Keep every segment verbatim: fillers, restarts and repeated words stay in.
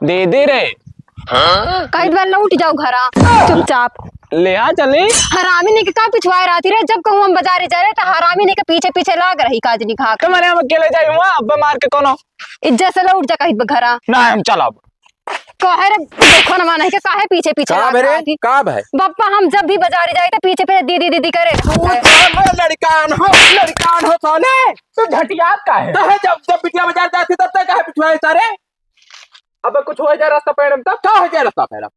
दे दे रे। कहित बा लौट जाओ घरा चुपचाप। ले आ चली। हरामी नहीं के का पिछुआए रहती रे, जब कहूँ हम बजारे जा रहे तो हरामी नहीं के पीछे पीछे लाग रही काजनी खा के। तुम्हारे हम अकेले जाई हुआ, अब्बा मार के कोनो। इज्जत से लौट जा कहित बा घरा। ना हम चलब। काहे रे, देखो ना, नहीं के काहे पीछे पीछे का लाग भरे? रहा थी? का भाई? बप्पा, हम जब भी बजारे जाए तो पीछे पीछे दीदी दीदी करे। तू तो लड़कान हो, लड़कान हो साले। तू झटियात का है? तो है जब, जब बिटिया बजार जाती तब तक काहे पिछुआए सारे? अब कुछ हो जाए रास्ता पैरम तब? का हो जाए रास्ता पैरम?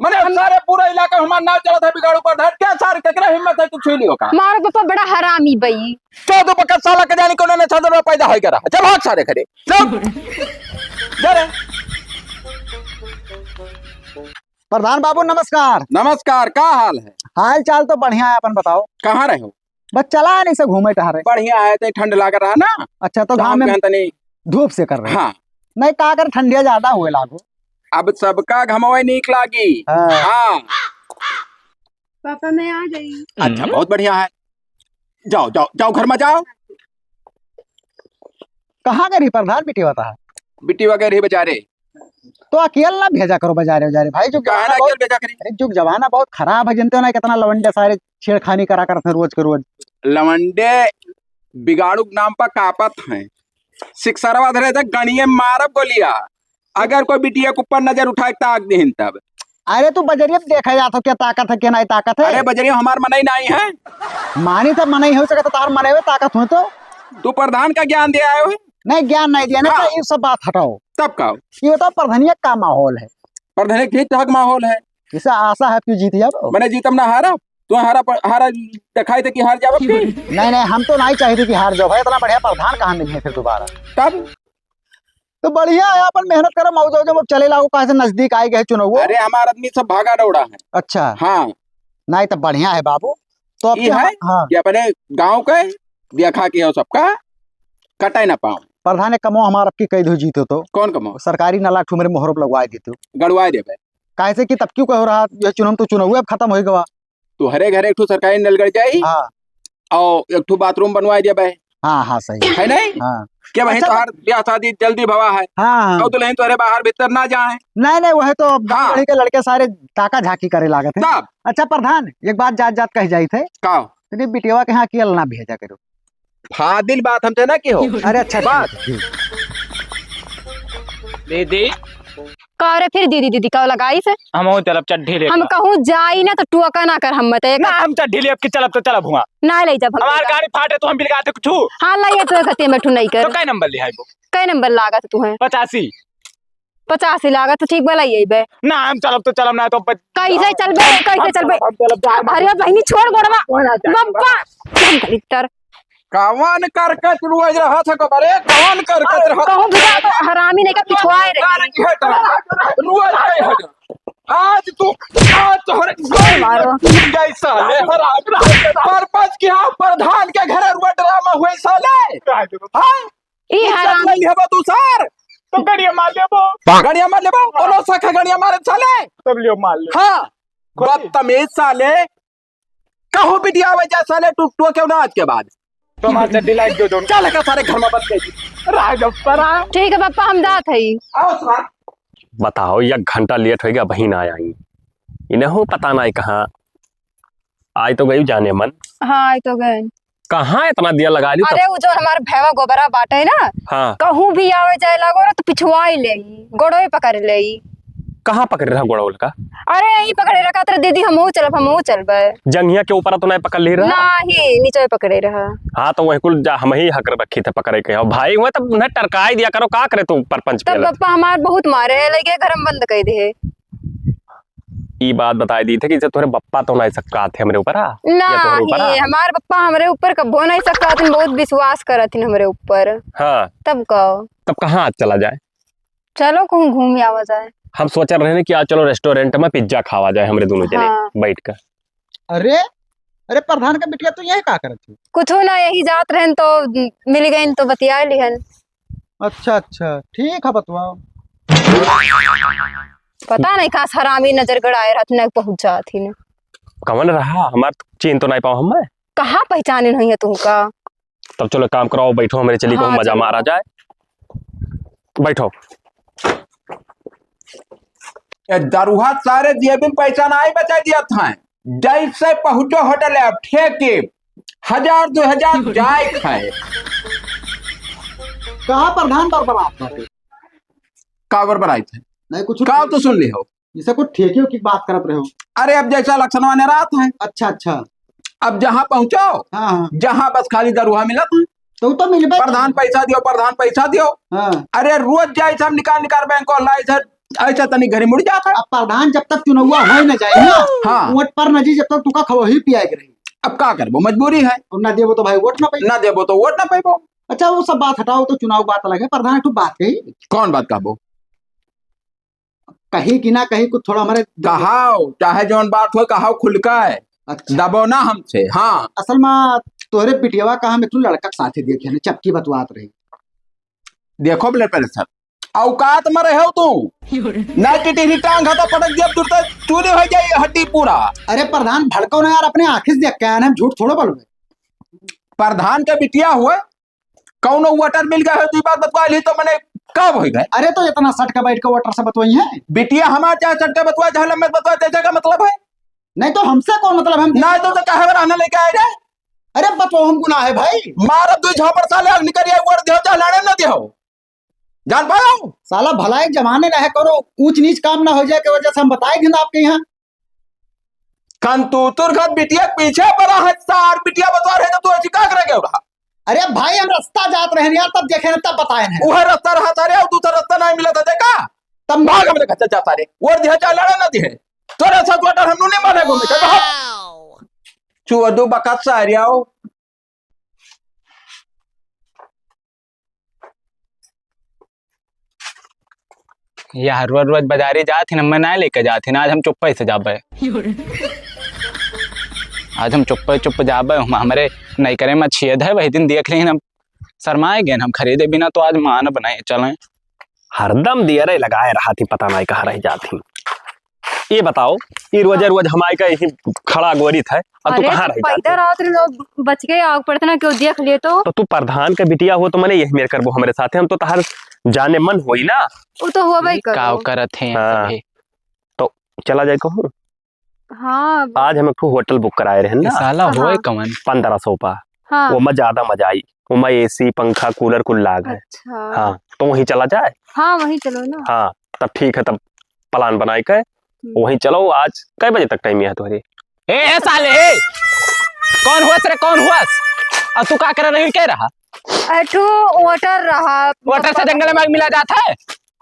मने हम सारे पूरा इलाका हमार नाव चलत है बिगाड़ू प्रधान। क्या सारे केकरा हिम्मत है तू छुई लियो का? मारो बप्पा बड़ा हरामी बई। चौदह पकड़ साला के जानी कोनो ने छादर में पैदा होई करा। चल भाग सारे घरे। चल। जा रे। प्रधान बाबू नमस्कार। नमस्कार, का हाल है? हाल चाल तो बढ़िया है, अपन बताओ। कहाँ रहे हो? बस चला है, नहीं से घूमे टहरे। बढ़िया है, तो ठंड लाग रहा ना। अच्छा, तो शाम घाम में के तनी धूप से कर रहे हो? हाँ। नहीं, का कर, ठंडिया ज्यादा हुए लागो। अब सबका घमवे नीक लागी। हाँ। हाँ। पापा, मैं आ गई। अच्छा, हम्म। बहुत बढ़िया है। जाओ, जाओ, जाओ, घर में जाओ। कहाँ गए रही प्रधान बिटिया बता? बिटिया गए रही बजारे। तो अकेल ना भेजा करो बजारे, बजारे भाई, जो काहे ना जमाना बहुत, अकेल भेजा करी? अरे, जो जमाना बहुत खराब है, जानते हो ना कितना लवंडे सारे छेड़खानी करा करत हैं रोज के रोज। लवंडे बिगाड़ू के नाम पर कापत हैं। सिक्सरवा धरे थे, गणिये मारब गोलिया। अगर कोई बिटिया के ऊपर नजर उठाए ताक दिहिन तब। अरे तू बजरिया में देखा जात हो, क्या ताकत है, क्या नहीं ताकत है? अरे बजरिया हमार मनई नहीं है। मानी तो मनई हो सकता, तार मनई हुए ताकत हो तो। तू प्रधान का ज्ञान दे आए हो? नहीं, ज्ञान नहीं दिया ना, हाँ। तो ये सब बात हटाओ। तब का? ये बताओ, प्रधानिया का माहौल है? प्रधानिया ठीक ठाक माहौल है। इसे आशा है कि जीत जाओ। मैंने जीतम ना हारा, तू हारा प-, हारा दिखाई थे कि हार जाओ कि? नहीं, नहीं, हम तो नहीं चाहते कि हार जाओ भाई, इतना बढ़िया प्रधान कहाँ मिले फिर दोबारा? तब? तो बढ़िया है, अपन मेहनत करो, मौज, जब चले लागो, कहाँ से नजदीक आए गए चुनाव। अरे, हमार आदमी सब भागा दौड़ा है। अच्छा। हाँ। नहीं, तो बढ़िया है बाबू। तो अब ई क्या है हम, हाँ। कि अपने गाँव के देखा के हो सबका, कटे ना पाओ। प्रधान, एक कमो हमार अबकी कई दो जीतो तो। कौन कमो? सरकारी नला ठुमरे मोहर लगवाए देते। गड़वाए देबे। काहे से कि तब क्यों कहो रहा, यह चुनाव तो चुनाव अब खत्म हो गवा। तोहरे घरे एक ठो सरकारी नल गड़ जाई, हाँ। और एक ठो बाथरूम बनवाए देबे। हाँ, हाँ, सही। है नहीं? हाँ। क्या वहीं अच्छा, तोहार ब्याह शादी जल्दी भवा है? हाँ, हाँ। और दुल्हन तोहरे बाहर भीतर ना जाए। नहीं, नहीं, वह तो अब गाँव हाँ। गढ़ी के लड़के सारे ताका झाकी करे लागत है। तब? अच्छा प्रधान, एक बात जात जात कह जाई थे। का? तनी बिटिया के यहाँ अकेल ना भेजा करो। फादिल बात हमसे ना की हो। अरे अच्छा, बात। ठीक, ठीक। दीदी। का रे फिर दीदी, दीदी का लगाई से? हम हो चलब चड्ढी लेकर। हम कहूँ जाई ना तो टुअका ना कर हम मत एक। ना हम चड्ढी लेब कि चलब तो चलब हुआ। ना ले जब हम हमार गाड़ी फाटे तो हम बिलगा दे कुछ। हाँ ला ये तो गति में ठुनई कर। तो कै नंबर ले आइबो? कै नंबर लागत तू है? पचासी। पचासी लागत तो ठीक बा ले आइबे। ना हम चलब तो चलब ना तो बच- कैसे चलबे, कैसे हम चलबे? चलब, हम चलब, जा, अरे बहिनी छोड़ गोड़वा। कौन आ जाए? बब्बा। हम कलितर। कवन करकट रोज रहत है कबरे? कवन करकट रहत? कहूँ भी जा तो हरामी नहीं का पिछुआए रहे। अरे, हट रहा। रोज नहीं हट रहा। आज तू, आज तोहरे मारो। जैसा ले हराम। सरपंच के यहाँ प्रधान के घर रुआ ड्रामा हुए साले। हाँ? ई इज्जत हराम। नहीं हबा तू सर। तो गड़िया मार लेबो। गड़िया मार लेबो। कोनो सखा गड़िया मारे साले। तब लियो मार ले। हाँ। कथी? बदतमीज साले। कहूँ बिटिया आवे जा साले, टुकटुआ क्यों ना आज के बाद। तो हमार चड्ढी लाइक दो, दो। चल का सारे घर में बंद कर दी। राजप्परा। ठीक है पप्पा, हम जात हई। आओ सार। बताओ, एक घंटा लेट होइगा, अबहीं ना आई। इनहू पता नहीं कहाँ। आई तो गई जाने मन। हाँ, आई तो गए। कहाँ इतना दिया लगा ली तब? अरे, वो जो हमार भैवा गोबरा बाटे ना, हाँ। कहूँ भी आवे जाए लागो ना, तो पिछुआई ले, गोड़ोए पकड़ ले। कहाँ पकड़े रहा गोड़वा उनका? अरे, यहीं पकड़े रखा, तेरे दीदी, हमहू चलब, हमहू चलबे। जंघिया के ऊपर तो नहीं पकड़ ली रहा? नहीं, नीचे पकड़े रहा। हाँ, तो वही कुल जा, हम ही हक रखी थे पकड़े के। और भाई हुए तब उन्हें टरकाई दिया करो, का करे तू परपंच तब पे? पप्पा हमार बहुत मारे है, लेके घर में बंद कर दे। ई बात बताई दी थे कि जब तोहरे बप्पा तो नहीं सकत थे हमरे ऊपर, आ? या तोहरे ऊपर, आ? नहीं, हमार पप्पा हमरे ऊपर कबो नहीं सकत थे, बहुत विश्वास करत थे हमरे ऊपर। हाँ। तब का? तब कहाँ आज चला जाए? चलो, कहूँ घूम आवा जाए। हम सोच रहे हैं कि आज चलो रेस्टोरेंट में पिज्जा खावा जाए हमरे दोनों जने हाँ। बैठ कर। अरे, अरे प्रधान का बिटिया, तू यही का करत थी? कुछ ना, यही जात रहन तो मिल गए तो बतिया लिहन। अच्छा, अच्छा, ठीक है, बतवाओ। पता नहीं कहाँ से हरामी नजर गड़ाए रहत, नहीं पहुँच जात ही ने। कवन रहा? हमार चीन तो नहीं पाओ हम। कहाँ पहचाने नहीं है तुमका? तब चलो, एक काम कराओ, बैठो, हमरे चली को हाँ, मजा चलो। मारा जाए। बैठो। ए, दरुहा सारे जेबी में पैसा नाहीं बचाइ दिया था। जैसे पहुँचो होटल है, अब ठेके, हजार दो हजार जाए खाए। कहाँ प्रधान बरबरात बाटे? का बरबरात है? नहीं, कुछ का तो सुन ली हो। जैसे कुछ ठेके की बात करत रहे हो। अरे, अब जैसा इलेक्शनवा नेरात है। अच्छा, अच्छा। अब जहाँ पहुँचो, हाँ, हाँ। जहाँ बस खाली दरुहा मिलत है। तो, तो मिलबे प्रधान करी। पैसा दियो, प्रधान पैसा दियो। हाँ। अरे, रोज जाए सब निकाल निकाल बैंक को लाई सर, ऐसा तनी घरी मुड़ जाता है। अब प्रधान जब तक चुनौवा होए न जाए ना, हाँ। वोट पर न जी, जब तक तुका खवही पियाए के रही। अब का करबो, मजबूरी है। और ना देबो तो भाई वोट ना पाइबो। ना देबो तो वोट ना पाइबो। अच्छा, वो सब बात हटाओ, तो चुनाव बात अलग है। प्रधान, एक ठो बात कही। कौन बात कहबो? कही कि ना कही, कुछ थोड़ा हमारे कहाओ, चाहे जौन बात हो, कहाओ खुल के। अच्छा। दबो ना हमसे, हाँ। असल में तोहरे बिटियावा का हम एक ठो लड़का के साथे देखे हैं, चपकी बतवात रही। देखो ब्लड प्रेशर, औकात में रहे हो तू। ना टिटरी टांग है तो पटक दिया, तुरते चूरी हो जाए हड्डी पूरा। अरे प्रधान, भड़काओ ना यार, अपने आँखें से देख के आए हैं, हम झूठ थोड़ो बोलबे। प्रधान के बिटिया हुए, कौनो वोटर मिल गए हो, तू बात बतवा ली तो मने कब हो गए? अरे तो इतना सट के बैठ के वोटर से बतवाई है? बिटिया हमार चाहे सट के बतवा, चाहे लंबे बतवा, तेरे का मतलब है? नहीं तो हमसे कौन मतलब, हम ना तो, तो कहे वाला ना लेके आए रे। अरे बतवाओ, हम गुनाह है भाई? मारो दो झापड़ साले, निकल जाए, वोट दियो चाहे लड़े ना दियो। जान पाओ? साला भलाई जमाने ना है, करो ऊंच नीच काम ना हो जाए के वजह से हम बताए थे ना आपके यहाँ। कंतूतुर घर बिटिया के पीछे पड़ा है, सार बिटिया बतवा रहे तो तू ऐसी का करे के रहा? अरे भाई, हम रास्ता जात रहे यार, तब देखे ना, तब बताए हैं। वह रास्ता रहा सारे, और दूसरा रास्ता नहीं मिला था, देखा? तब भाग हमरे घर से जा सारे, वोट दिया चाहे लड़ा ना दिए, तोरे साथ वोटर हम नहीं माने घूमे थे, भाग। चुअदू बकत सारे आओ। यार, रोज रोज बाजारे जात ही ना, मैं ना लेके जात ही ना, आज हम चुप्पे से जाबे। आज हम चुप्पे चुप जाबे, हम, हमरे नहीं करे में छेद है, वही दिन देख लेहिन, हम शर्माए गए, हम खरीदे बिना तो आज मान बनाए चले। हरदम दियरे लगाए रहा थी, पता नहीं कहाँ रह जात ही। ये बताओ, ये रोजे हाँ। रोज हमारे का यही खड़ा गोरी था, और तू अरे, कहाँ तो रह जात पैदल ही? रात में लोग बच गए, आग पड़ते ना, क्यों देख लिए तो? तो तू प्रधान का बिटिया हो, तो मने यही मेर करबो हमरे साथे, हम तो तहार जाने मन होई ना। वो तो हुआ भाई ये करो। काव करत हैं हाँ। सभी? तो चला जाए कहूँ? हाँ, अब आज हम एक ठो होटल बुक कराए रहे ये ना। साला होए कहाँ? कवन? पन्द्रह सौ पा। हाँ। ओमा ज्यादा मजा आई, ओमा एसी, पंखा, कूलर कुल लाग है। अच्छा। हाँ, तो वहीं चला जाए। हाँ, वहीं चलो ना। हाँ, तब ठीक है, तब प्लान बनाए के हम्म। वहीं चलो। आज कै बजे तक टाइम है तुम्हारी? ए, ए साले, ए! कौन हुआ रे, कौन हुआ? और तू का कर रही, क्या रहा? अठू वोटर रहा। वोटर से जंगल में आग मिला जाता है?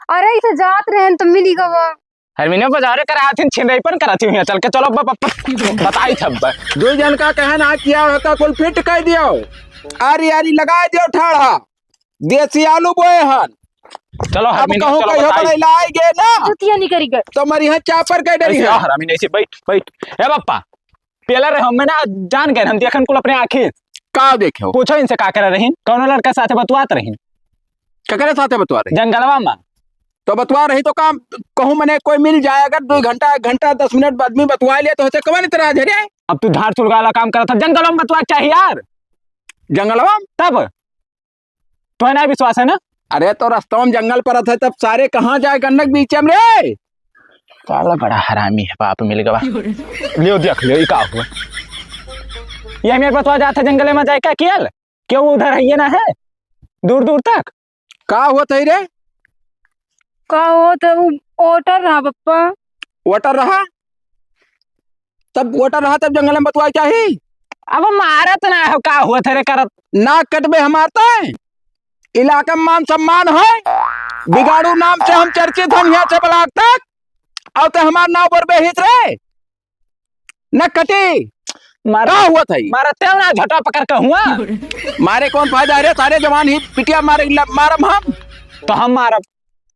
अरे, इसे जात रहे हैं तो मिली गवा। हरमिनिया बाजारे करा आथिन, छिनरईपन करा थी, चल के चलो, ब-, ब-, ब-, बताई थब। दो जन का कहना किया होता, कुल फिट कर दियो, आरी आरी लगा दियो ठाढ़ा, देसी आलू बोए हन। चलो, अब हरमिनिया, कहूँ चलो, कहियो बताई। बनैला आइ गए ना, जुतिया निकरी गए। तो मरी है चापर के डरी ऐसे है। हरामी नहीं से, बैठ, बैठ। ए बप्पा, पेला रहे, हम ना जान गए, हम देखन कुल अपने आँखी। का देखे हो? पूछो इनसे का करे रहीन, कौनो लड़का साथे बतुआत रहीन। ककरे साथे बतुआ रही? जंगलवा में। तो बतुआ रही तो काम कहूँ मने कोई मिल जाए, अगर दो घंटा, एक घंटा, दस मिनट आदमी बतुआ ले तो होते कवन इतराज है रे? अब तू धार सुलगाला काम करत है, जंगलवा में बतुआ चाहिए यार। जंगलवा में? तब तो ना विश्वास है ना? अरे तो रस्तवा में जंगल परत है, तब सारे कहाँ जाए गन्नक बीच में रे? साला बड़ा हरामी है, बाप मिल गवा। लियो देख लियो, ई का हुआ? ये मेरे बतवा जात है जंगल में जाए का कियल? क्यों उधर है ये ना है? दूर दूर तक। का हुआ था रे? का हुआ था? वो वोटर रहा पप्पा। वोटर रहा? तब वोटर रहा तब जंगल में बतुआ चाही? अब मारत ना हो, का हुआ था रे करत? नाक कटबे हमार तय। इलाका में मान सम्मान है, बिगाड़ू नाम से हम चर्चित हन यहाँ से ब्लॉक तक। और ते हमार नाव पर बेहित रे, न कटी। मार, का हुआ था ई? मारा तेल ना झटा पकड़ के हुआ। मारे कौन फायदा है रे, सारे जवान ही पिटिया मारे, ल-, मारम हम। तो हम मारब।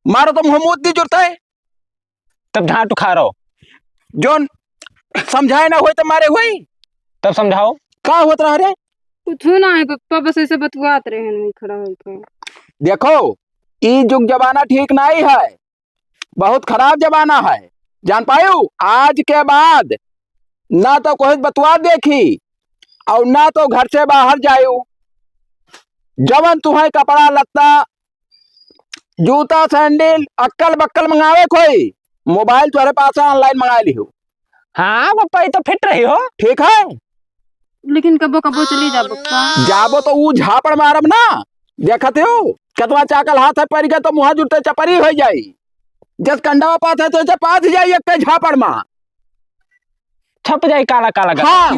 मारो तो मुँह मुद दी जुरता है। तब झाट उखाड़ो। जोन समझाए ना होए तो मारे हुए। तब समझाओ। का होत रहा रे? कुछ ना है पप्पा, बस ऐसे बतुआत रहे हैं, वहीं खड़ा होके। देखो, ई जुग जमाना ठीक नहीं है, बहुत खराब जमाना है। जान पायू, आज के बाद ना तो कोई बतुआ देखी और ना तो घर से बाहर जायू। जवन तुहें कपड़ा लत्ता, जूता सैंडल, अक्कल बक्कल मंगावे कोई, मोबाइल तोहरे पास है, online मंगाइ लिहो। हाँ पप्पा, ई तो फिट रही हो। ठीक है। लेकिन कबो कबो चली जा पप्पा। जाबो तो ऊ झापड़ मारब ना, देखत हो केतना चाकल हाथ है, परि के तो मुँहा जुरते चपरी होइ जाई। जस कंडवा पात है तो जस पात जाई एक झापड़ मा। छप जाई काला काला गदहा। हाँ।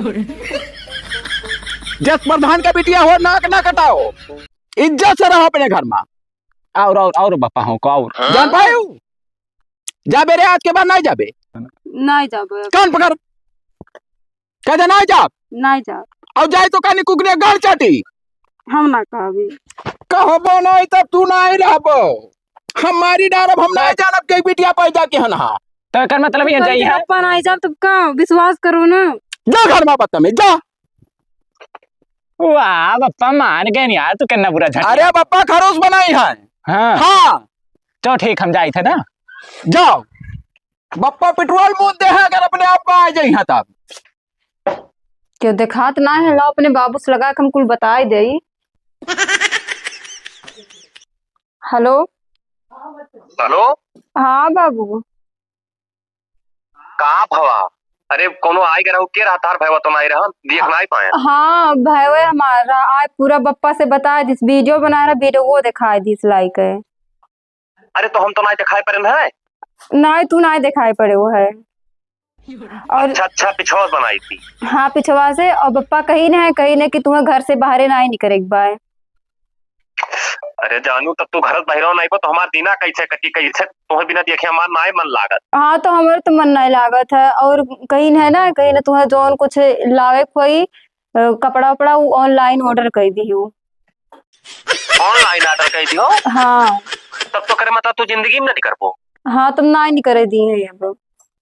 जस प्रधान का बिटिया हो, नाक ना कटाओ, इज्जत से रहो अपने घर मा। और, और, और बापा हो को और। जान पायो? जाबे रे, आज के बाद नाहीं जाबे। नाहीं जाबे। कान पकड़। कह दे नाहीं जाब। नाहीं जाब। और जाए तो कानी कुकरे गाल चाटी। हम ना कहबी। कहबो नाहीं तब तू नाहीं रहबो। हम मारी डारब, हम नाहीं जानब के बिटिया पैदा के हन हा। तो एकर मतलब ये जाई है। पप्पा नाहीं जाब तब का विश्वास करो ना। जा घर मा बदतमीज, जा। वाह बप्पा, मान गए यार, तू केतना बुरा झट। अरे बप्पा, खरोस बनाई है। हाँ। हाँ। चलो ठीक, हम जाई थे ना। जाओ। बप्पा पेट्रोल मूत दे है, अगर अपने आप मा आ जाई है तब। क्यों देखात ना है, लाओ अपने बाबू से लगा के हम कुल बताई देई। हेलो। हेलो। हाँ बाबू। का भवा? अरे, कौनो आइ गए रहो, के रहा तार भवा तो नाहीं रहा, देख नाहीं पाए। हाँ, भवा हमारा आए पूरा बप्पा से बताइ दिस, video बनाए रहा, video वो देखाइ दिस लाइक है। अरे, तो हम तो नाहीं देखाए परेन है। नाहीं, तू नाहीं देखाए पड़े वो है। और अच्छा, अच्छा, पिछवा से बनाई थी। हाँ, पिछवा से, और बप्पा कही ना है, कही ना कि तुम्हें घर से बाहरे नाहीं निकरे के बाय। अरे जानू, तब तू घर से बहिरवा नाहीं बा, तो हमार दिना कैसे कटी, कैसे तुम्हें बिना देखे हमार नाहीं मन लागत। हाँ, तो हमार तो मन नाहीं लागत है। और कहीं है ना, कहीं ना तुम्हें जौन कुछ लावे के होई, अ, कपड़ा उपड़ा, उ online order कर दियो। Online order कर दियो? हाँ। तब तो करे मतलब तू जिंदगी में नहीं करबो। हाँ, तुम नाहीं नहीं करे दी है अब।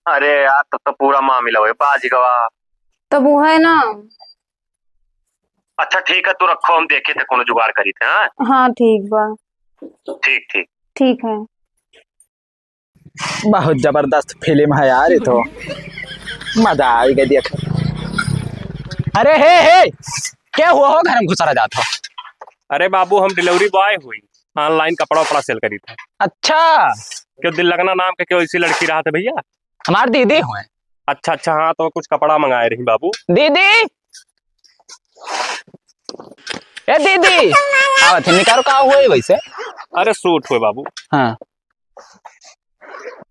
अरे यार, तब तो पूरा मामला हुए बाज गवा। तब वो है ना। अच्छा ठीक है, तू रखो, हम देखे थे कोनो जुगाड़ करी थे। हाँ, हाँ, ठीक बा। ठीक, ठीक। ठीक है। बहुत जबरदस्त फिल्म है यार, ये तो मजा आइगा देख। अरे हे, हे, क्या हुआ हो, घर में घुसरा जात हो? अरे बाबू, हम delivery boy हुई, online कपड़ा उपड़ा sell करी था। अच्छा। क्यों दिल लगना नाम के क्यों ऐसी लड़की रहा था भैया? हमार दीदी हुए। अच्छा, अच्छा, हाँ, तो कुछ कपड़ा मंगाए रही बाबू। दीदी, ए दीदी, आवत है, निकालो, का हुए वैसे? अरे suit हुए बाबू। हाँ।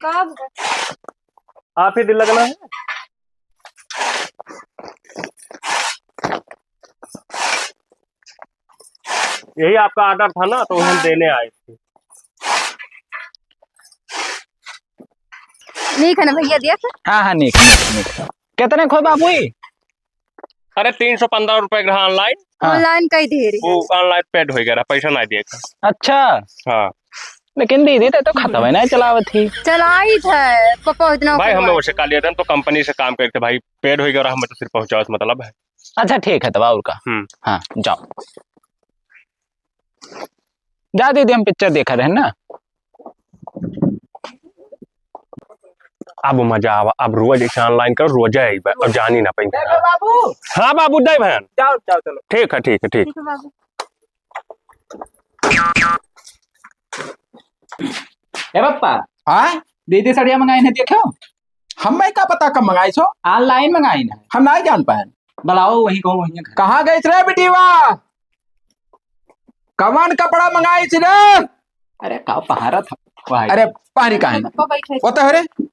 कब? आप ही दिल लगना है। यही आपका order था ना, तो हम देने आए थे। नीक है ना भैया, देख। हाँ, हाँ, नीक, नीक, नीक। कितने खोए बाबू ई? अरे, तीन सौ पन्द्रह रुपए के रहा online। हाँ। Online कई दे रही। वो online paid हो गया रहा, पैसा ना दिए का। अच्छा। हाँ। लेकिन दीदी, ते तो खतवे ना चलावत ही। चलाई थे, पापा इतना भाई, हम लोग से काल लिए थे, हम तो company से काम करते भाई, paid हो गया रहा, हमें तो सिर्फ पहुँचावे से मतलब है। अच्छा, ठीक है, तब और का। हम्म। हाँ, जाओ। जा दीदी, हम picture देखा रहे ना। अब मजा आवा, अब रोज ऐसे online कर, रोज आइबा, अब जानी ना पाई। देखो बाबू। हाँ बाबू, दे बहन। जाओ, जाओ, चलो। ठीक है, ठीक है, ठीक। ठीक है बाबू। ए पप्पा। हाँ? दीदी सड़िया मंगाई ना, देखो। हमें का पता कब मंगाई सो? Online मंगाई ना। हम नाहीं जान पाएन। बुलाओ वहीं को, वहीं घर। कहाँ गइस रे बिटिवा? कवन कपड़ा मंगाइस रे? अरे का पहारा था? वाह। अरे पहारी काहे ना? पप्पा बैठे। वो तो है रे।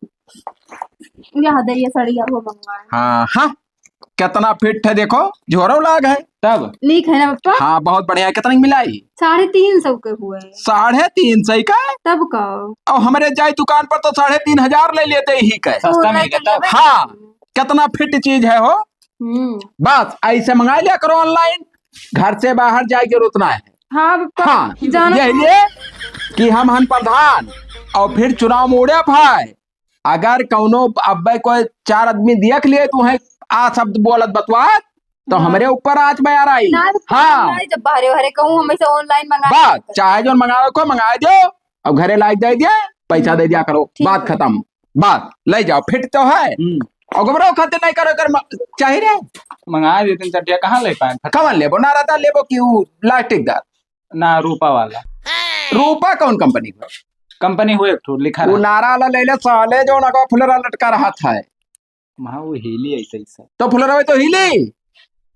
यहाँ दे ये सड़िया वो मंगवाए। हाँ, हाँ। कितना fit है देखो, झोरो लाग है। तब? नीक है ना पप्पा? हाँ, बहुत बढ़िया है। कितना की मिलाई? साढ़े तीन सौ के हुए। साढ़े तीन सौ का? तब का? और हमरे जाए दुकान पर तो साढ़े तीन हजार ले लेते ही का। सस्ता मिल गया तब। हाँ, कितना fit चीज है हो। हम्म। बस ऐसे मंगा लिया करो online, घर से बाहर जाए के जरूरत ना है। हाँ पप्पा, हाँ, जाना यही लिए कि हम हन प्रधान और फिर चुनाव में उड़े भाई। अगर कौनो अब्बे कोई चार आदमी देख लिए तू है आ शब्द बोलत बतवात, तो हाँ। हमरे ऊपर आँच बयार आई। ना, तो हाँ। ना, जब बाहरे बाहरे कहूँ, हम ऐसे online मंगा बस, चाहे जो मंगावे को मंगा दो, अब घरे लाइक दे दिया, पैसा हम्म। दे दिया करो, ठीक बात है। खत्म। बस, ले जाओ, fit तो है। हम्म। और घबराओ खातिर नहीं करो, कर म-, चाहे रे। मंगा देते हैं चटिया, कहाँ ले पाए? कवन लेबो, नारादार लेबो कि ऊ लास्टिक दार? ना, रूपा वाला। रूपा कौन कंपनी का? कंपनी हो एक ठो लिखा वो रहा। नारा वाला ले ले साले, जो नगवा फुलरा लटका रहा था। महा वो हीली ऐसे ही सब। तो फुलरवा तो हीली।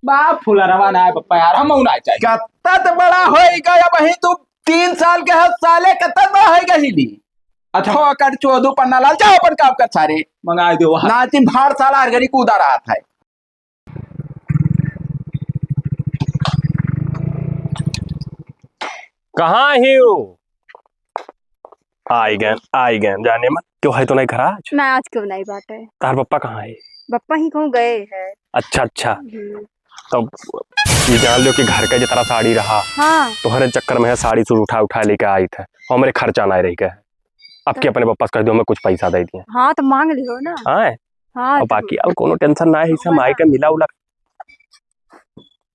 बा फुलरवा ना है पप्पा यार, हम ना चाहिए। कत्ता तो बड़ा होएगा या वही तू तीन साल के हर साले कत्ता बड़ा होएगा हीली। अच्छा। फोकट चोदू पन्ना लाल, जाओ अपन काम कर सारे। मंगा दो वहाँ। नाची भाड़ साला हर घड़ी कूदा रहा था। कहाँ ही हो? आई गए, आई गए। जाने मन, क्यों है तो नहीं घर आज? ना, आज क्यों नहीं बाटे? तार पप्पा कहाँ है? पप्पा ही कहूँ गए हैं। अच्छा, अच्छा। हम्म। तब ये जान लो कि घर का जितना साड़ी रहा, हाँ। तोहरे चक्कर में है साड़ी सूट उठा, उठा लेके आई थे। और मेरे खर्चा ना रह गए। अब के तो अपने पप्पा से कह दो, हमें कुछ पैसा दे दिए। हाँ, तो मांग लियो ना। हाँ। हाँ, और तो बाकी अब कोनो टेंशन ना है, इसे माई के मिला उला।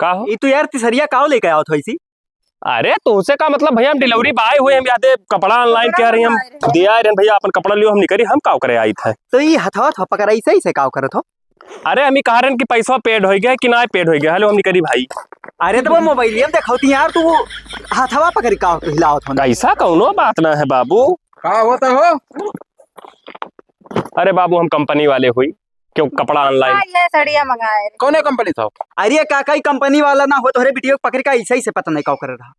का हो? ये तो यार तिसरिया काव लेके आओ थोड़ी सी। अरे, तोसे का मतलब भैया, हम delivery boy हुए, हम यादे कपड़ा online कपड़ा के आ रही, हम मंगाए रहे। दिया रहे भैया, अपन कपड़ा लियो, हम निकरी, हम काव करे आई थे। तो ये हथवा थवा पकड़ ऐसे, ऐसे काव करत हो? अरे, हम ही कह रहे हैं कि पैसा paid हो गया कि ना paid हो गया। हेलो, हम निकरी भाई। अरे, तो वो मोबाइल हम देखौती यार, तू हथवा पकड़ काव हिलावत हो? ऐसा कौनो बात ना है बाबू। का होता हो? अरे बाबू, हम कंपनी वाले हुई, क्यों कपड़ा online? हाँ, ये सड़िया मंगाए रहे। कौने कंपनी था? अरे काका, ई कंपनी वाला ना हो, तोहरे बिटिया के पकड़ के ऐसे, ऐसे पता नहीं का कर रहा।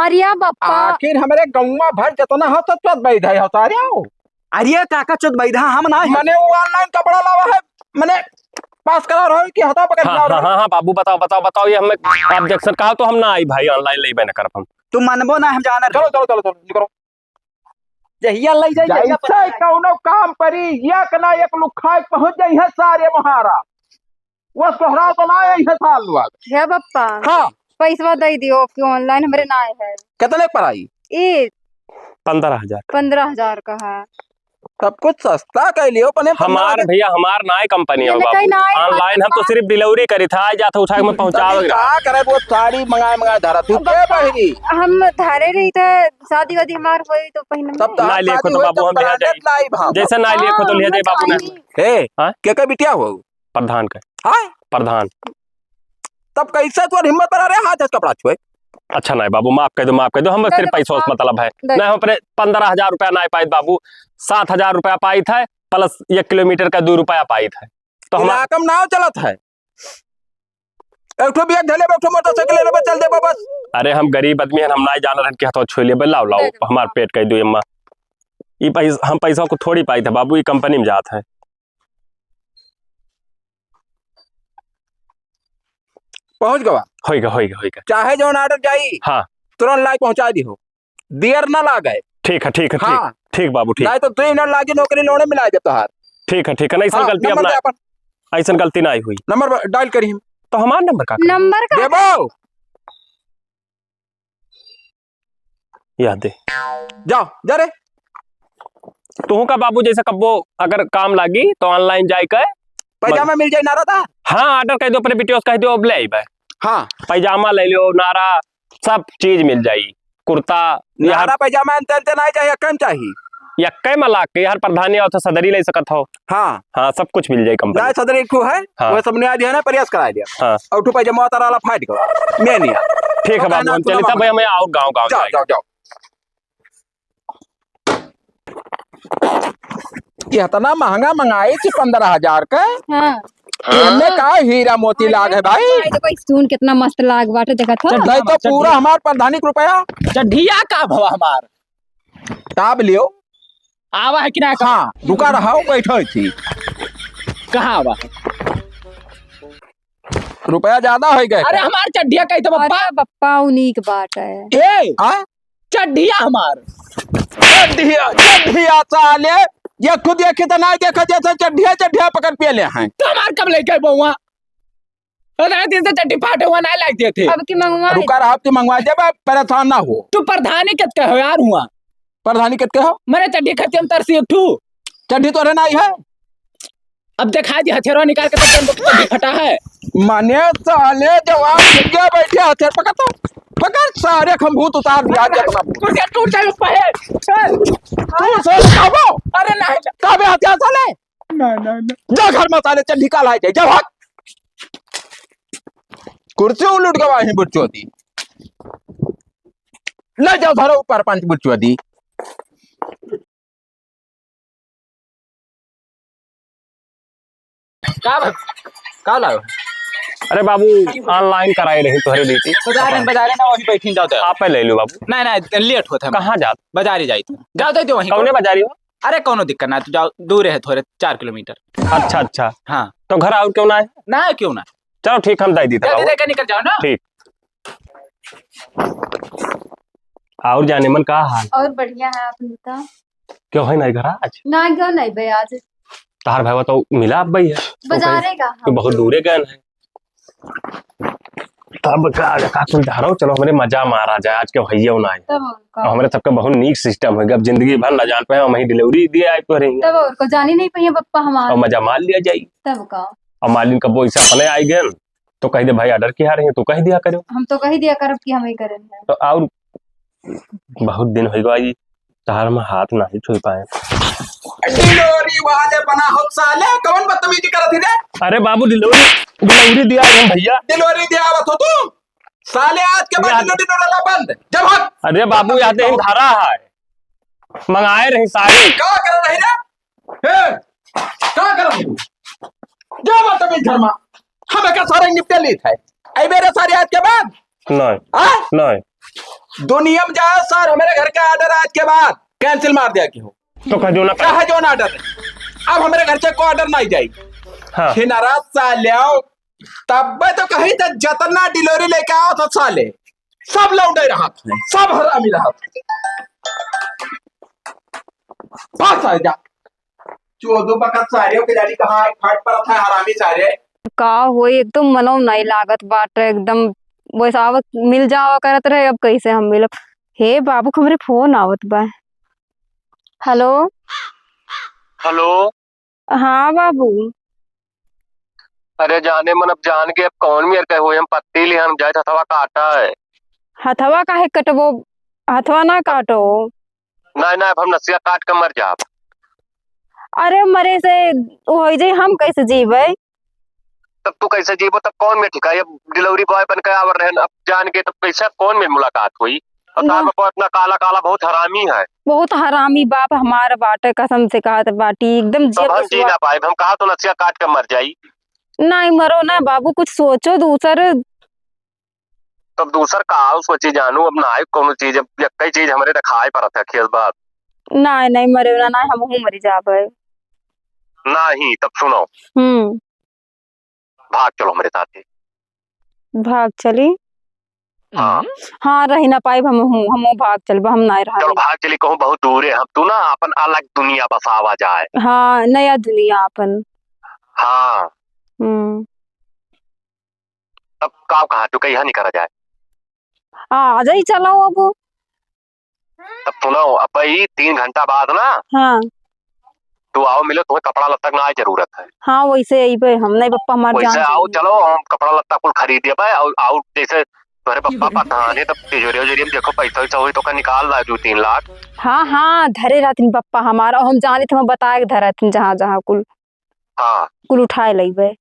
अरे बप्पा। आखिर हमरे गौवा भर जितना हो, सब चोद बैधा हो सारे हो। अरे काका, चोद बैधा हम ना है। मने वो online कपड़ा लावा है, मने पास करा रहा है कि हथवा पकड़ हाँ, लावा हाँ, है? हाँ, हाँ, बाबू, बताओ, बताओ, बताओ, ये हमें objection कहा तो हम ना आई भाई, online लेबे न करब हम। तू मनबो ना, हम जाना चलो, चलो, चलो, चलो, निकलो। जहिया लई जाई, जहिया जैसे पता कौनो काम परी, एक ना एक लुखाई पहुंच जाई है सारे महारा। वो सोहरा तो ना आई है साल बाद। हे बप्पा, हाँ। पैसवा दे दियो कि online हमरे ना आए है। कितने पर आई? ई पन्द्रह हजार। पन्द्रह हजार का है। सब कुछ सस्ता कर लियो, पने हमार पन्द्रह हजार। भैया, हमार नाय कंपनी ये हो बाबू। नाय online हम तो सिर्फ delivery करी था, आज जाता उठा के मैं पहुंचावे तभी का करे, वो साड़ी मंगाए, मंगाए धरा। तू के बहिरी? हम धरे रही थे, शादी वादी हमार होई तो पहिने तब तो ना आज लिए शादी को तो होई, बाबू तब हम लिया branded जाई। लाई भाव। जैसे ना लिए को तो हाँ, लिया जाए बाबू ना। चाहिए। हे, हाँ? के, के बिटिया हो? प्रधान का। हाँ? प्रधान। तब कैसे तोर हिम्मत बना रे, हाथ से कपड़ा छुए? अच्छा नहीं बाबू, माफ कर दो, माफ कर दो, हमें दे सिर्फ दो पैसों से पप्पा। मतलब है। दे दो। नहीं, हम अपने पन्द्रह हजार रुपया नहीं पाइत बाबू, सात हजार रुपया पाइत है, plus एक किलोमीटर का दो रुपया पाइत है। तो हम इलाका में नाव चलत है, एक ठो बैग धले, एक ठो मोटरसाइकिल ले लेबे, चल देबे बस। अरे हम गरीब आदमी हैं, हम नहीं जान रहे कि हथवा छुए लेबे, लाओ, लाओ, दे दो हमार पप्पा। पेट कह दो अम्मा। ई पैस-, हम पैसा को थोड़ी पाइत है बाबू, ई कंपनी में जात है। पहुंच गवा। होइगा, होइगा, होइगा। चाहे जौन order जाई, हाँ। तुरंत लाई पहुंचा दी हो, देर ना लागे। ठीक है, ठीक है, ठीक, हाँ। ठीक बाबू, ठीक। नहीं तो तीन लागी नौकरी लोड़े मिला दे तोहार। ठीक है, ठीक है, नहीं, ऐसन हाँ, गलती number अपना, दे अपन। ऐसन गलती नहीं हुई। Number ब-, dial करी हम। तो हमार number का करी? Number का? देबो। या दे। जाओ, जा रे। तुहू का बाबू जैसे कब्बो अगर काम लागी तो online जाए के पैजामा मग- मिल जाई नारा दा? हाँ, order कर दो अपने बिटियों से, कह दो अब ले आइबे। हाँ। पैजामा ले लियो, नारा, सब चीज मिल जाई। कुर्ता, नारा यार पैजामा अंते अंते नहीं चाहिए, कम चाहिए। यक्के में लाग के यार प्रधानी और तो सदरी ले सकत हो। हाँ। हाँ, सब कुछ मिल जाई कंपनी। नहीं, सदरी एक ठो है, हाँ। वो सब नया दिया ना, प्रयास करा दिया। हाँ। और ठो पैजामा तारा वाला फाट गवा। मैं नहीं आ। ठीक है तो बाबू, कहना हम तू चली ना तब मांगा। भैया, मैं और गाँव, गाँव जाओ, जाएंगे। जाओ, जाओ। ये इतना महंगा मंगाई थी पन्द्रह हजार का। हाँ। इनमें का हीरा मोती लाग है भाई? भाई, देखो, stone कितना मस्त लाग बाटे, देखा था? चड्ढा भाई, तो चड्ढा। पूरा हमार प्रधानी के रुपया। चड्ढिया का भवा हमार? ताब लियो। आवा है कि ना? हाँ, रुका रहा, बैठो थी। कहाँ आवा? रुपया ज्यादा हो गए। अरे, हमार चड्ढिया कही तो बप्पा। अरे बप्पा, उन्हीं के बात है। ए, हाँ? चड्ढिया हमार। चड्ढिया, चड्ढिया साले, ये खुद ये कितना देखा जैसे चड्ढिया, चड्ढिया पकड़ पिए ले हैं। तो हमार कब लेके बउआ? इतने दिन से चड्ढी फाटे हुआ ना लाग देते। अब की मंगवा रुका रहा, अब की मंगवा दे, बा-, परेशान ना हो। तू प्रधानी कित के हो यार हुआ? प्रधानी कित के हो? मने चड्ढी खत्म तरसी एक ठू। चड्ढी तोरे ना आई है? अब दिखा दी हथियारवा निकाल के तब तुमको चड्ढी फटा है। माने साले जवान छिप गया बैठे हथियार पकड़ तो। पकड़ सारे खंभूत उतार दिया आज अपना। कुर्सिया टूट जाए ऊपर है। चल। तू सोच खाबो? अरे नहीं। काबे हथियार साले? ना, ना, ना। जा घर में साले चड्ढी का लाए जाए, जा भाग। कुर्सी उलट गवा है बुच्चो दी। ले जाओ धरो ऊपर पंच बुच्चो दी। का भ-, का लाओ? अरे बाबू, online कराए रही तोहरे बेटी। बाजारे, बाजारे ना, वहीं बैठी जाओ तो। आपे ले लो बाबू। नहीं, नहीं, late होत है। कहाँ जात? बाजारे जाइत। जाओ दे दो वहीं कौने को। बाजारी हो? अरे कौनो दिक्कत ना, तू जाओ, दूर है थोड़े, चार किलोमीटर। अच्छा, अच्छा। हाँ। तो घर और क्यों ना है? ना, क्यों ना? चलो ठीक, हम दे दी दे बाबू। दे के निकल जाओ ना। ठीक। और जाने मन का हाल? और बढ़िया है, आप बताओ। क्यों है नहीं घर आज? ना, क्यों नहीं बे आज? तार भाई तो मिला अब भैया। तो बाजारे कहीं, का तो हम बहुत दूरे गए हैं। तब का, का कुल धारो, चलो हमरे मजा मारा जाए आज के भैया ना आए। तब और का? और हमरे सबका बहुत नीक system हो गया, अब जिंदगी भर ना जान पाए, हम ही delivery दिए आए तो रही। तब और को जानी नहीं पाइए पप्पा हमारे। और मजा मार लिया जाए। तब का? और मालिन कब वो ऐसा अपने आए गए, तो कह दे, "भाई, order किया रहे हैं, तू कह दिया करो।" हम तो कह दिया करब कि हम ही करेंगे। तो और बहुत दिन हो गया, ये तार में हाथ ना ही छुई पाए। Delivery वाले बना हो साले, कौन बदतमीजी करत ही रे? अरे बाबू, delivery, delivery दिया है भैया। Delivery दिया आवत हो तू? साले, आज के बाद यार। Delivery वाला बंद। जब हक। अरे बाबू, याद नहीं धारा है, मंगाए रही सारी। का कर रही रे? ए, का करत हई? जा बा तबे घर मा। हम एकर सारे निपटे लेत है। अइबे रे सारे आज के बाद। नहीं। हाँ? नहीं। दुनिया में जाओ सर, हमरे घर का order आज के बाद cancel मार दिया कि हो। तो कह जो ना। चाहे जो ना order। अब हमरे घर से कोई order नहीं जाई। हाँ। छिनरा साले आओ। तब्बे तो कही त जतना delivery लेके आवत ह साले, सब लौंडे रहत हैं, सब हरामी रहत हैं। बस आ जा। चोदो बकत सारे के जानी कहाँ है, फट परत है हरामी सारे। का होई, एकदम मनो नहीं लागत बाटे, एकदम बस आवत मिल जावा करत रहे, अब कैसे हम मिलब? हे बाबू, हमरे फोन आवत बा। हेलो। हेलो। हाँ बाबू। अरे जाने मन, अब जान के अब कौन मेर के होई, हम पत्ती लिहन जाए हथवा काटा है। हथवा काहे कटबो? हथवा ना काटो। नहीं, नहीं, अब हम नसिया काट के मर जाब। अरे मरे से होई जाई, हम कैसे जीबै? तब तू कैसे जीबो, तब कौन मेर ठिकाई? अब delivery boy बन के आवर रहन, अब जान के तब कैसे, कौन मेर मुलाकात होई? और ना। तार बापा इतना काला काला बहुत हरामी है। बहुत हरामी बाप हमार बाटे, कसम से कहत बाटी, एकदम तब जियब हम जी दुश्मन। ना पाए, हम कहा तो नसिया काट के मर जाई। नहीं मरो ना बाबू, कुछ सोचो दूसर। तब दूसर का आउ सोची जानू, अब ना आए कौनो चीज, अब यक्कई चीज हमरे रखाए परत है, खेस बात। नहीं, नहीं मरे ना, नहीं हमहू मरी जाबे। नहीं, तब सुनो। हम्म। भाग चलो हमरे साथे। भाग चली? हाँ। हाँ, रही ना पाइब हमहू, हमहू भाग चलबा, हम नाय रहब। चलो भाग चली, कहूँ बहुत दूरे हम, तू ना अपन अलग दुनिया बसावा जाए। हाँ, नया दुनिया अपन। हाँ। हम्म। तब का कहा तू, कहिया निकला जाए? आ, आ जाई, चलो अब। तब सुनो, अब भाई तीन घंटा बाद ना हाँ। तू आओ मिलो, तुम्हें कपड़ा लत्ता के ना जरूरत है। हाँ, वैसे अइबे हम, नहीं पप्पा हमार वैसे जान आओ, जाइए। चलो हम कपड़ा लत्ता कुल खरीद देबे और आओ जैसे तोहरे पप्पा प्रधान है, तब तिजोरी उजोरी में देखो पैसा वैसा होई तो का निकाल ला दो तीन लाख। हाँ, हाँ, धरे रहथिन पप्पा हमार, और हम जानित हम बताए के धरथिन जहाँ जहाँ कुल। हाँ। कुल उठाए लइबे।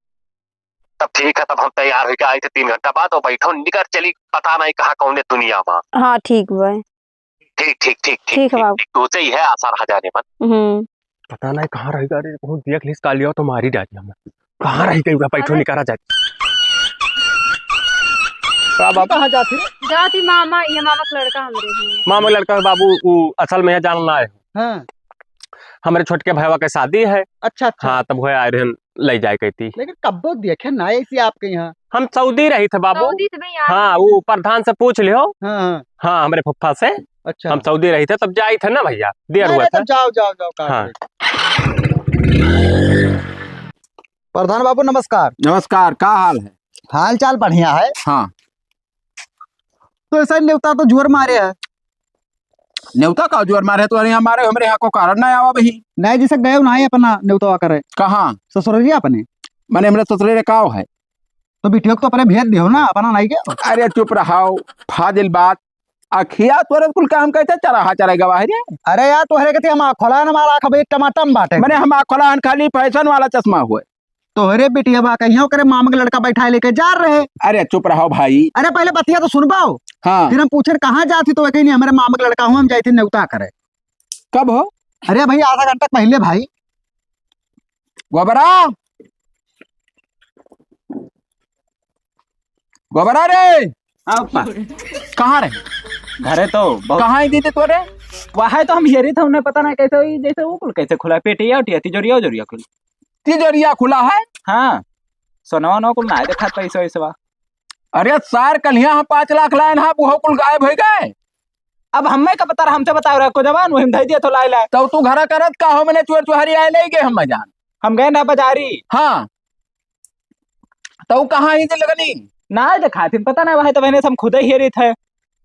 तब ठीक है, तब हम तैयार होके आई थे तीन घंटा बाद, और बैठो निकर चली, पता नहीं कहाँ कौने दुनिया में। हाँ, ठीक बा। ठीक, ठीक, ठीक, ठीक, ठीक है ठीक, बाबू। ठीक, तो सही है, आशा रहा जाने मन। हम्म। पता नहीं कहाँ रह गया रे, बहुत देख लिस कालिया तो मारी डाली हमें। कहाँ रह गई बा, बैठो अरे। निकरा जाए। का बाबू? कहाँ जाती? जाती मामा, ये मामा का लड़का हमरे ही। मामा का लड़का है बाबू, वो असल में यहाँ जान ना आए। हाँ। हमरे छोटके भैया के शादी है। अच्छा, अच्छा। हाँ, तब वह आए रहन, ले जाए कहती। लेकिन कब्बो देखे ना ऐसी आपके यहाँ। हम सऊदी रही थे बाबू। सऊदी से भाई आ हाँ, रहे वो प्रधान से पूछ लियो। हाँ, हाँ। हाँ, हमरे फुफ्फा से। अच्छा। हम सऊदी रही थे, तब जाई थे ना भैया, देर नहीं, हुआ नहीं, था। तब जाओ, जाओ, जाओ, का हाँ। करे? प्रधान बाबू, नमस्कार। नमस्कार, का हाल है? हाल चाल बढ़िया है। हाँ। तो ऐसा ही नेवता तो जोर मारे है। नेवता का जोर मारे? तो अरे हमारे, हमरे यहाँ को कारण ना आवा बही। नहीं, जैसे गए ना है अपना नेवता करे। कहाँ? ससुररिया अपने। माने हमरे ससुररिया का है? तो बिटियो को तो अपने भेज दियो ना, अपना नहीं के। अरे चुप रहो, फाजिल बात। अखिया तोरे कुल काम कैसे चरहा चरे गवा है रे? अरे यार, तोहरे के हम आँख खोला न, हमारा आँख अभी टमाटम बाटे। मने हम आँख खोला हन, खाली fashion वाला चश्मा हुए। तोहरे बिटिया बा, कहियो करे मामा के लड़का बैठाए लेके जा रहे। अरे चुप रहो भाई। अरे पहले बतिया तो सुनबाओ। हाँ। फिर हम पूछे कहाँ जाती तो कहीं नहीं, हमारे मामा के लड़का हूँ, हम जाए थे नेवता करे। कब हो? अरे भाई, आधा घंटा पहिले भाई। गोबरा, गोबरा रे। हाँ, पप्पा। कहाँ रहे? घरे तो बहुत कहाँ है दीदी तोरे? वहाँ तो हम हेरी थे, उन्हें पता ना कैसे हुई, जैसे वो कुल कैसे खुला है, पेटिया उटिया, तिजोरिया उजोरिया कुल। तिजोरिया खुला है? हाँ, सोनवा वोनवा कुल ना है, देखा पैसा वैसवा। अरे सार, कल यहाँ हम पाँच लाख लाए ना, वो कुल गायब हो गए। अब हमें का पता रहा, हमसे बताओ रहा को जवान, वही हम धई दिया तो लाए लाए। तो तू घरा करत का हो, मैंने चोर चुहारी आए ले गए हम जान। हम गए ना बाजारी। हाँ, तो कहाँ ही दिन लगनी? ना देखा थी, पता ना, वही तो बहने से हम खुद ही हेरी थे।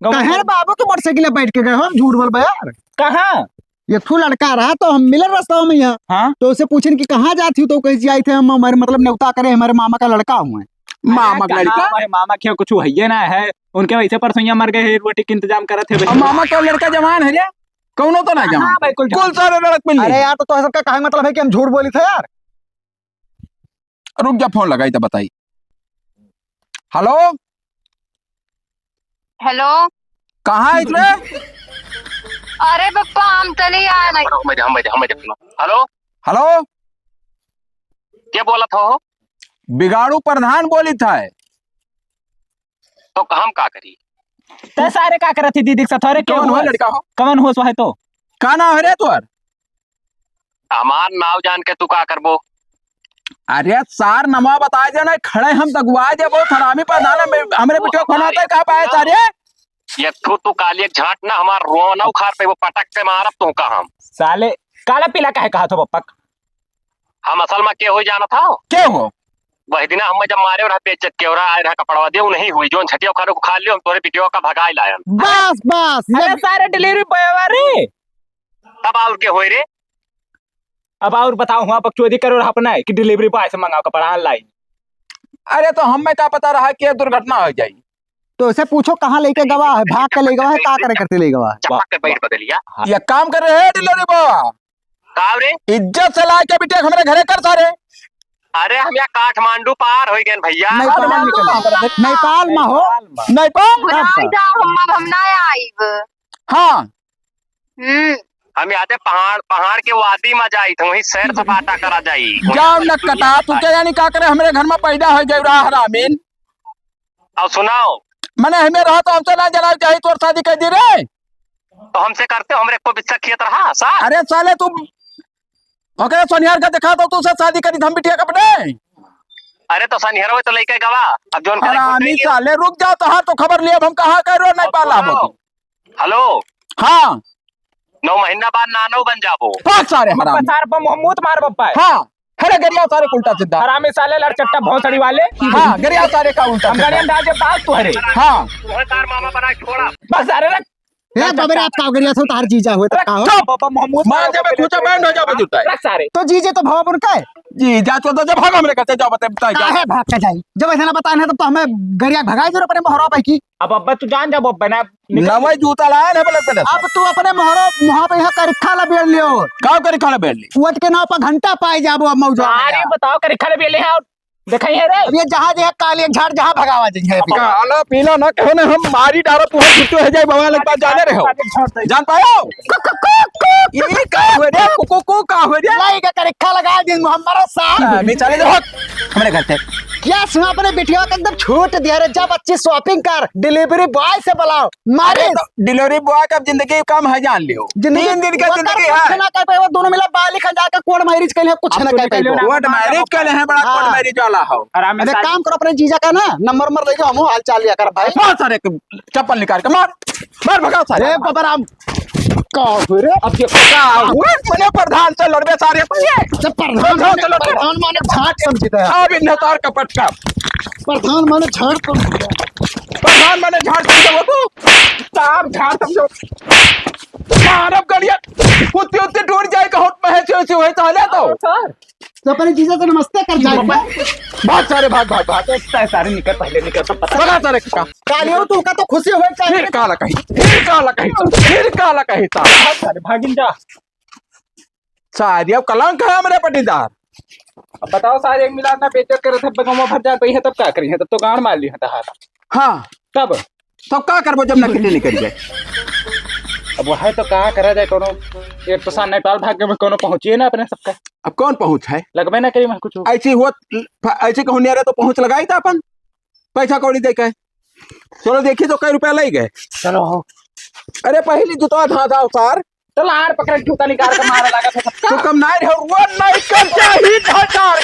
गाँव कहे में रे बाबू के मोटरसाइकिल में बैठ के गए हो, हम झूठ बोल बे यार। कहाँ? एक ठो लड़का रहा तो हम मिले रास्ता में यहाँ। हाँ। तो उसे पूछन कि कहाँ जाती हो, तो कहे जी आई थे हम हमारे मतलब नेवता करे, हमारे मामा का लड़का हुए। मामा का अरे लड़का? कहाँ, हमारे मामा के कुछ है ना है, उनके वैसे परसोइया मर गए हैं, रोटी के इंतजाम करत है अब भैया। मामा का लड़का जवान है रे, कौनो तो ना हाँ, जवान। बिल्कुल कुल जवान। सारे लड़क मिल अरे गए। यार, तो, तो सबका कहे मतलब है कि हम झूठ बोली थे यार। रुक जा, फोन लगाई तो बताई। हेलो, हेलो। कहाँ है रे? अरे पप्पा, हम तनी आ नहीं। हम, हम, हम, हम, हेलो। हेलो। के बोलत हो? बिगाड़ू प्रधान बोलित है। तो हम का करी? ते सारे का करत ही दीदी के साथ? अरे के कौन हो होस? लड़का हो? कौन होस वह तो? का नाम है रे तोर? हमार नाव जान के तू का करबो? अरे सार, नमवा बताए दे ना, खड़े हम दगुआ दे, बहुत हरामी प्रधान है, हमरे बिटिया को फोन आता है, कहाँ पाए सारे? एक ठो तू काली एक झाट ना, हमार रोना उखाड़ पे वो पटक के मारब तू का हम। साले, काला पीला काहे कहा थो पप्पा? हम असल में के हो जानत हो? के हो? वही दिन हम जब मारे रहा बेइज्जत के रहा, आए रहा कपड़वा दे, नहीं हुई, जोन झटिया उखाड़ को खा लियो, हम तोरे बिटिया का भगाए लायन। बस, बस, अरे ये सारे delivery boy रे। तब और के होए रे? अब और बताओ, हुआ बकचोदी करो रहा अपना है कि delivery boy से मंगाओ कपड़ा online। अरे तो हमें का पता रहा कि ये दुर्घटना हो जाई। तो उसे पूछो कहाँ लेके गवा है, भाग के ले गवा है, का करे करते ले गवा है? चपक के बैठ बगलिया। हाँ। ये काम कर रहे हैं delivery boy। का रे? इज्जत से ला के बिटिया हमरे घरे कर सारे। अरे हम यहाँ काठमांडू पार हो गए भैया। नेपाल निकल। नेपाल में हो? नेपाल में। नेपाल? भुलाई जाओ, हम अब हम ना आइब। हाँ। हम्म। हम यादे पहाड़, पहाड़ के वादी में जाई, तो वहीं सैर सपाटा करा जाई। जाओ न कटा, तू क्या जानी का करे, हमरे घर में पैदा हो गए रहा हरामीन। अब सुनाओ। मने हमें रहा तो हमसे ना जनावे चाही, तोर शादी कर दी रे। तो हमसे करते, हमरे को बिस्सा खियत रहा, सा? अरे साले तू, ओकरे सोनिहार का देखा तो तू से शादी करी हम बिटिया के अपने। अरे तो सनिहरवे तो लइके गवा, अब जोन करे हरामी साले, रुक जाओ, तोहार तो खबर लिया, अब हम कहाँ कह रहे हो, नहीं पाला हम। हेलो। हाँ। नौ महीना बाद नानो बन जाबो। हाँ, सारे हरामी। सार पर मुंह मूत मार बप्पा है। हाँ। अरे गरिया सारे उल्टा सीधा। हरामी साले लड़चट्टा भोसड़ी वाले। हाँ, गरिया सारे का उल्टा हम सीधा। गाड़ी में डाल के बात तू हरे। हाँ। तुम्हें तार मामा बना के छोड़ा। बस सारे रख। ए, बबरे, आप का गरिया से उतार जीजा हुए, तो का हो? चुप। बाबा महमूद मार मारो देबे, बबरे खूंचा बबरे। बैंड हो जाबे, जूता है। रख सारे। तो जीजे तो भाव उनका है। जीजा तो, तो जब भाग हमरे कहते जाओ, बताए, बताए, जाओ। काहे भाग के जाई? जब ऐसा ना बताए ना, तब तो हमें गरिया भगाई जरूर अपने मोहरा पे की। अब अब्बा तू जान जाबो, अब बना निकल। नवा जूता लाया ना, बोले तेरे। अब तू अपने मोहरो, मोहा पे यहाँ करिखा ला बेर लियो। का करिखा ला बेर ली? वोट के नाव पर घंटा पाए जाबो अब मौजवा में अरे जा। बताओ, करिखा ला बेर ले आओ। देखा ही है रे। अब ये जहाँ जहाँ काली एक झाड़ जहाँ भगावा जी है। काला पीला ना कहो ना, हम मारी डालो, तू हम छुट्टी हो जाए, बाबा लोग बात जाने रहे हो। जान पायो? ये का हुए रे? कुकु, कुकु का हुए रे? लाई का करिखा लगा दिन मोहम्मद साहब। हाँ, बेचारे जो हक, हमारे घर थे। क्या सुना अपने बिटिया का एकदम छूट दिया रे, जा बच्ची shopping कर, delivery boy से बुलाओ। मारे अरे तो delivery boy का जिंदगी कम है, जान लियो। जिंदगी तीन दिन का वो जिंदगी कुछ है। ना कर पाए, वो दोनों मिला बाली खा जाके court marriage के लिए कुछ अब ना तू कर निकल पाए। लियो ना, court marriage के लिए है, बड़ा हाँ। Court marriage वाला हो। आराम से अरे शादी। काम करो, अपने जीजा का ना number नंबर लेके हम हाल चाल लिया कर भाई। बहुत सारे चप्पल निकाल के मार, मार भगाओ सारे। ए बबराम, का हो रे? अब ये का हो? मने प्रधान से लड़बे सारे, ये। जब प्रधान प्रधान से लड़बे। प्रधान माने झाट समझते हैं। अब इन तार का पटका। प्रधान माने झाट समझते हैं। प्रधान माने झाट समझो तू। तार झाट समझो। मारब गड़िया। उत्ती उत्ती टूट जाए, कहूँ महसे उसे हुए तो हले तो। सर। तो अपने जीजा से नमस्ते कर जाए। भाग सारे, भाग, भाग, भाग। सारे निकल, पहले निकल, तब पता। भगा सारे का। कालियो तू का तो खुशी होए चाहिए। फिर काला कहीं, फिर काला कहीं, फिर काला कहीं साला। भाग सारे, भागिन जा। सारे अब कलंक है हमरे पटीदार। अब बताओ सारे, एक मिला ना बेइज्जत करे थे, बगमा भर जाए, तो ये तब का करी है? तब तो गांड मार ली है तहारा। हाँ। तब? तब का करबो जब नकली निकल जाए? अब वह तो का करा जाए, कोनो एक तो सान नेपाल भाग के कोनो पहुँचिए ना अपने सबका। अब कौन पहुँच है? लगबे ना करी मैं कुछ। ऐसी हुआ, ऐसी कहूँ नहीं रहे तो पहुँच लगाई था अपन, पैसा कौड़ी दे के। चलो देखी तो कै रुपया ले गए। चलो हो। अरे पहली जुतवा धाधा उतार। चल आड़ पकड़ के जूता निकाल के मारे लागत है सबका। तो कम नाई रहो, वो नहीं कर चाहिए धाधार।